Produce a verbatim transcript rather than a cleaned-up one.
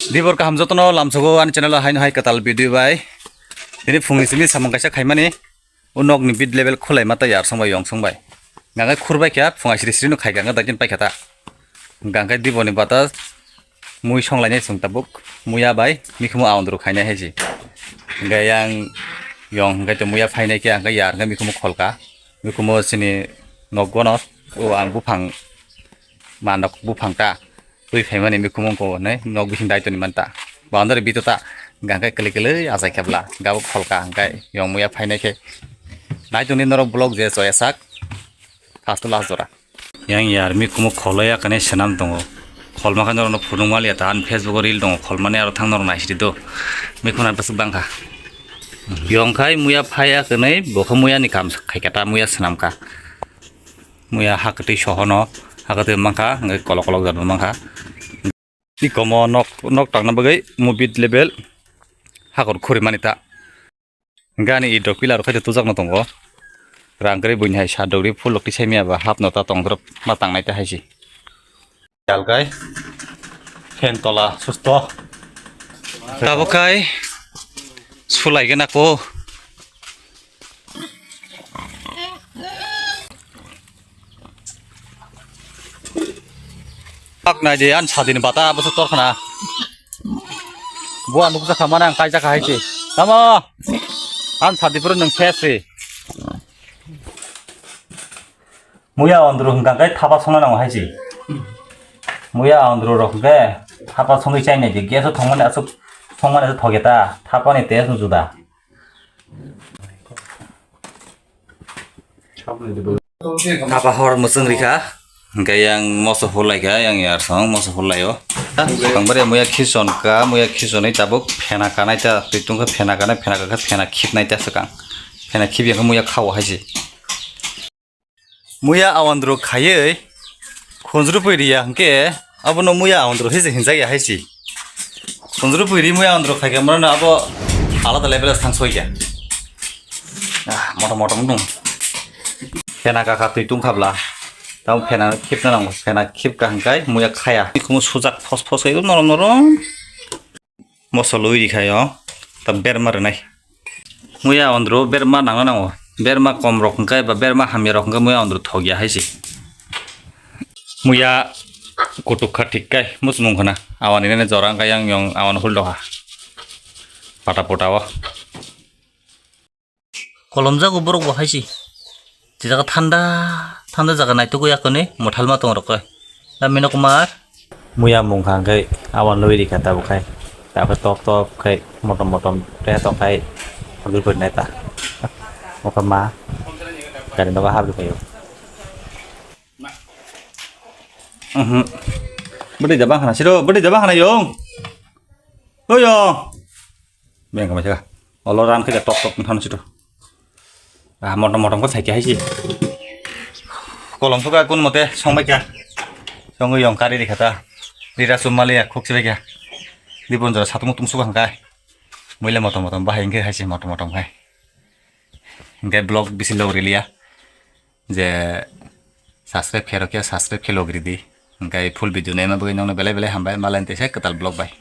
Dibor kaham jotono lamsogo ani channel o haino hai kwtal video bai. Tini phungni simi samung kaisa khaimani. O nokni bit level khulai ma tei yar songbai yong songbai. Gangkai khurbai kha phunga siri siri no khai gangkai dakin pai kha ta. Gangkai diboni bata mui songlainai chwng tabuk. Muya bai mikhumu aondru khainai hai si. Hingke yang yong hingke to muya phainai khe hingke yar hingke mikhumu kholka. Mikhumu sini nokgono o ang buphang manok buphang ta. Twi phaimani mikhumu wngkha hwnwi nok bising daitoni manta. Boundary bito ta gangkai kwlwi kwlwi achai khe bwla gabo kholka hwnkhe yong muya phainai khe. Naitoni norok vlog je choya sak first to last jora. Yang yar mikhumu kholoi yakani swnam tongo. Kholma khe norokno phunuk maliya ta ani Facebook o reel tongo kholmani aro thang norok naisidi do. Mikhuna bwswk bangkha. Yong khai muya phaiya kwnwi bo khe muya ni kam khaikha ta muya swnamkha. Muya ha kwtwi sohono, ha kwtwi mankha, hwnkhe kolok kolok jatbo mankha. Ikomo nok, nok tangna bagwi mobit level hakor khuri mani ta. Hwnkhe ani idok pillar khaito tujakno tongo. Rang kwrwi buini hai sa dogri phul rok tisai maya ba hapno ta tongdrop ma tangnai ta hai si. Dalgai fan tola susto. Tabuk khai sulai gana ko. Pak nai de an sadin bata bwswk tor khna. Bo ang nukjak kha mane ang kaijak kha hai se. Tamo an sadi phuru nwng ses se. Muya ondro hwnkha khe thapa songna nango hai se. Muya ondro rok hwnkhe thapa songwi chainai de gas o thongmani aswk songmani aswk thok ya ta thapani test no juda. Thapa hor mwchwng rikha, hwnkhe yang moso hurlaikha, yang yar song moso hurlaio. Kangbari muya khison ka, muya khisonwi tabuk phena kanai ta, twi tungkha phena kanai, phena kakha phena khipnai ta swkang. Phena khipya khe muya khao hai se. Muya awandru khaiwi khunjru pui riya hwnkhe abono muya awandru hise hinjak ya hai se. Khunjru pui ri muya awandru khaikhe mano abo alada level o thang soi ya. Ah, motom motom wng tong. Phena kakha twi tungkha bla. Tamo phena khipna nango, phena khipka hwnkhe muya khaya. Ikhumu sujak phos phos khe norom norom. Moso lui rikhaio, ta berma rwnai. Muya ondro berma nangna nango. Berma kom rok hwnkhe ba berma hamya rok hwnkhe muya ondro thok ya hai se. Muya kutuk kha thik kai muchung khana. Awani nene jora hwnkhe yang yong awan hul doha. Pata pota o. Kolomjago borok bo hai se. Je jaga thanda, thanda jaga naitugwi yakoni mwthalma tong rok khe. Da Mino Kumar. Muya mungkha hwnkhe abo nwi rikha tabuk khai. Tabuk top top khai motom motom tei tok khai hwnwi phainai ta. Mokha ma gari nogo habwi phaio. Mhm. Bwdwi da bang khana siro, bwdwi da bang khana yong. O yong. Beng kama sika. Olo ran khe tok tok thang sito. Ah, motom motom khe saikhe hai se. Kolom suka kun mote song bai kha. Song yong kari rikha ta. Rira sum mali ya khuk sibai kha. Dibon jora satung tung suka hangkai. Muile motom motom bahai hingke hai se motom motom khai. Hingke blog bisi log riliya. Je subscribe khe rokya subscribe khe log ridi. Hingke full video naima bagwi nongno belai belai hambai malai tese kwtal blog bai.